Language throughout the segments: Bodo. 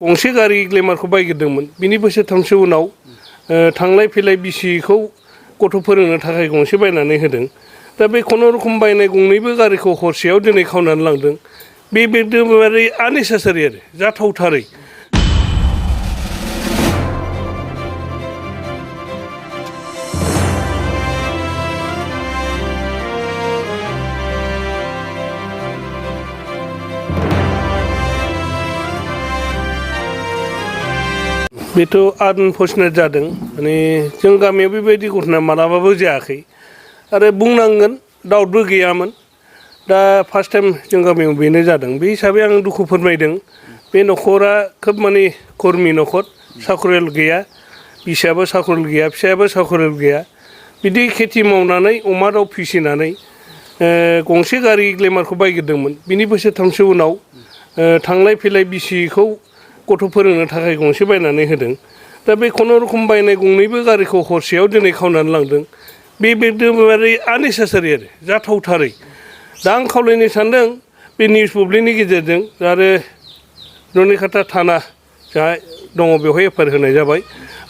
गंसे गारि ग्लेमारखौ बायग्रोदोंमोन बिनि बोसोरथामसो उनाव थांलाय फैलाय बिसिखौ गथ' फोरोंनो थाखाय गंसे बायनानै होदों दा बे खुनुरुखुम बायनाय गंनैबो गारिखौ हरसेयाव दिनै खावनानै लांदों बे एकदमबारे आननेसेसारि आरो जाथावथारै बेथ' आनफर्चुनेट जादों माने जों गामियाव बेबायदि घटना मालाबाबो जायाखै आरो बुंनांगोन डाउटबो गैयामोन दा फार्स्ट टाइम जों गामियाव बेनो जादों बे हिसाबै आं दुखु फोरमायदों बे न'खरा खोब माने कर्मि न'खर साखरियाल गैया बिसियाबो साखरियाल गैया फिसायाबो साखरियाल गैया बिदि खेथि मावनानै अमा दाउ फिसिनानै गंसे गारि ग्लेमारखौ बायग्रोदोंमोन बिनि बोसोरथामसो उनाव थांलाय फैलाय बिसिखौ गथ' फोरोंनो थाखाय गंसे बायनानै होदों दा बे खुनुरुखुम बायनाय गंनैबो गारिखौ हरसेयाव दिनै खावनानै लांदों बे एकदमबारे आननेसेसारि आरो जाथावथारै दा आं खावलायनो सानदों बे निउस बुब्लिनि गेजेरजों आरो रुनिखाता थाना जा दङ बेवहाय एफआइआर होनाय जाबाय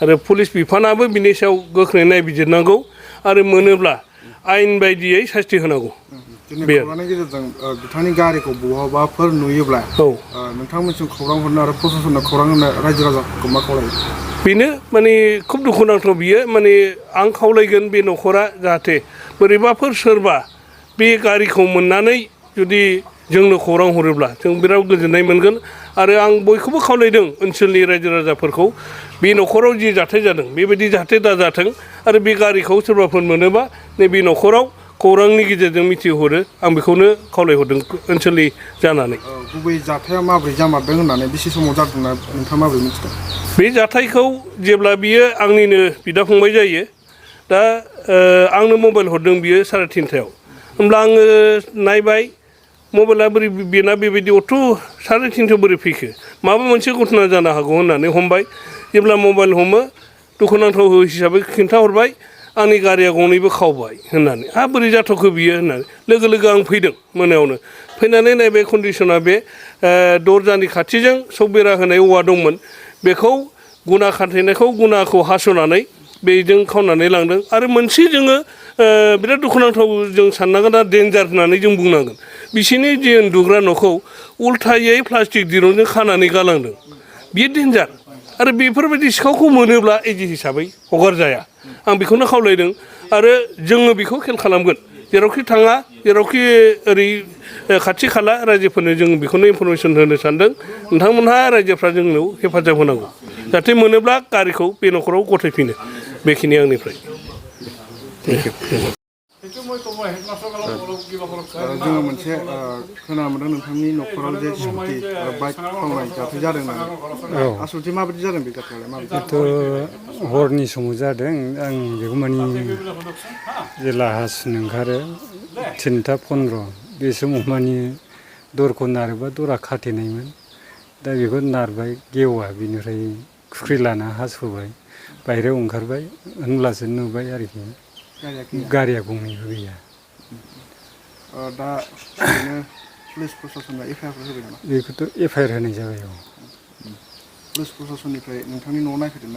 आरो पुलिस बिफानाबो बिनि सायाव गोख्रै नायबिजिरनांगौ आरो मोनोब्ला आयेन बायदियै सास्ति होनांगौ दिनै खौरांनि गेजेरजों बिथांनि गारिखौ बहाबाफोर नुयोब्ला नोंथांमोनसिम खौरां हरनो आरो प्रशासननो खौरां होनो रायजो राजाफोरखौ मा खावलायो बेनो माने खुब दुखुनांथाव बियो माने आं खावलायगोन बे न'खरा जाहाथे बोरैबाफोर सोरबा बे गारिखौ मोननानै जुदि जोंनो खौरां हरोब्ला जों बिराद गोजोननाय मोनगोन आरो आं बयखौबो खावलायदों ओनसोलनि रायजो राजाफोरखौ बे न'खराव जि जाथाय जादों बेबायदि जाहाथे दाजाथों आरो बे गारिखौ सोरबाफोर मोनोबा नैबे न'खराव खौरांनि गेजेरजों मिथिहरो आं बेखौनो खावलायहरदों ओनसोलनि जानानै गुबै जाथाया माबोरै जामारदों होननानै बेसे समाव जादोंना नोंथाङा माबोरै मिथिदों बे जाथायखौ जेब्ला बियो आंनिनो बिदा फंबाय जायो दा आंनो मबाइल हरदों बियो 3:30 होमब्ला आङो नायबाय मबाइला बोरै बेना बेबायदि अथ' 3:30 बोरै फैखो माबा मोनसे घटना जानो हागौ होननानै हमबाय जेब्ला मबाइल हमो दुखुनांथाव हिसाबै खिन्थाहरबाय आंनि गारिया गंनैबो खावबाय होननानै बोरै जाथावखो बियो होननानै लोगो लोगो आं फैदों मोनायावनो फैनानै नायबाय कन्डिसना बे दरजानि खाथिजों सक बेरा होनाय औवा दंमोन बेखौ गुना खाथेनायखौ गुनाखौ हास'नानै बेजों खावनानै लांदों आरो मोनसे जोङो बिराद दुखुनांथाव जों साननांगोन दा डेन्जार होननानै जों बुंनांगोन बिसोरनि जे उन्दुग्रा न'खौ उल्थायै प्लास्टिक दिरुंजों खानानै गालांदों बियो डेन्जार आरो बेफोरबायदि सिखावखौ मोनोब्ला एजि हिसाबै हगारजाया आं बेखौनो खावलायदों आरो जोङो बेखौ खेल खालामगोन जेरावखि थाङा जेरावखि ओरै खाथि खाला रायजोफोरनो जों बेखौनो इनफरमेसन होनो सानदों नोंथांमोनहा रायजोफ्रा जोंनाव हेफाजाब होनांगौ जाहाथे मोनोब्ला गारिखौ बे न'खराव गथायफिनो बेखिनि आंनिफ्राय जोङो मोनसे खोनानो मोनदों नोंथांनि न'खराव जे स्कुटि बाइक खावनाय जाथाय जादों होननानै आसलथे माबायदि जादों बे जाथायालाय माबायदि हरनि समाव जादों आं बेखौ माने जेला हासिनो ओंखारो 3:15 बे समाव माने दरखौ नारोबा दरा खाथेनायमोन दा बेखौ नारबाय गेवा बिनिफ्राय खुख्रि लाना हास'बाय बायहेरायाव ओंखारबाय होनब्लासो नुबाय आरोखि गारिया गंनैबो गैया दा ओरैनो पुलिस प्रशासनआ एफआइआर होबाय नामा बेखौथ' एफआइआर होनाय जाबाय पुलिस प्रशासननिफ्राय नोंथांनि न'आव नायफैदों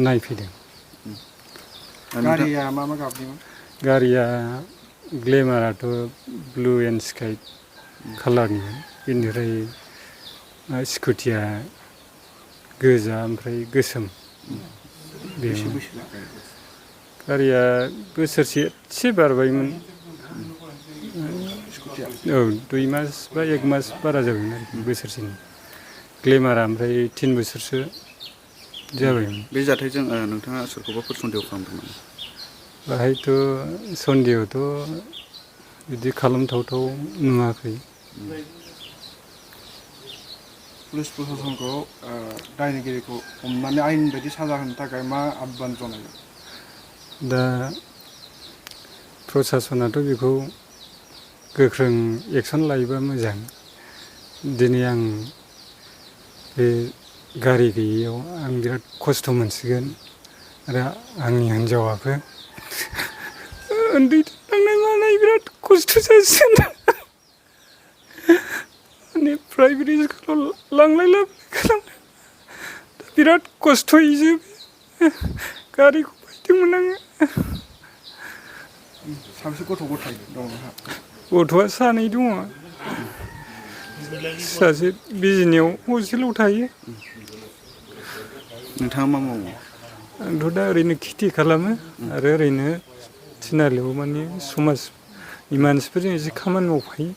नायफैदों गारिया मा मा गाबनिमोन गारिया ग्लेमाराथ' ब्लु एन्ड स्काइ कालारनिमोन बेनिफ्राय स्कुटिया गोजा ओमफ्राय गोसोम गारिया बोसोरसे एसे बारबायमोन 2 मास बा 1 मास बारा जाबायमोन आरोखि बोसोरसेनि ग्लेमारा ओमफ्राय 3 बोसोरसो जाबायमोन बे जाथायजों नोंथाङा सोरखौबाफोर सन्देह खालामदोंमोन बाहायथ' सन्देहथ' बिदि खालामथावथाव नुवाखै पुलिस प्रशासनखौ दायनिगिरिखौ हमनानै आयेन बायदि साजा होनो थाखाय मा आह्वान जनायो दा प्रशासनाथ' बेखौ गोख्रों एक्सन लायोबा मोजां दिनै आं बे गारि गैयैयाव आं बिराद खस्थ' मोनसिगोन आरो आंनि हिन्जावाबो उन्दै थांनाय मानाय बिराद खस्थ' जासिगोन माने प्राइभेट स्कुलाव लांलाय लाबोलाय खालामनो बिराद खस्थ'यै गारिखौ बायदोंमोन आङो। साबेसे गथ' गथाय दं नोंहा? गथ'आ सानै दङ। सासे बिजनियाव हस्टेलाव थायो। नोंथाङा मा मावो? आंथ' दा ओरैनो खेथि खालामो आरो ओरैनो थिनालियाव माने समाजनि मानसिफोरजों एसे खामानि मावफायो।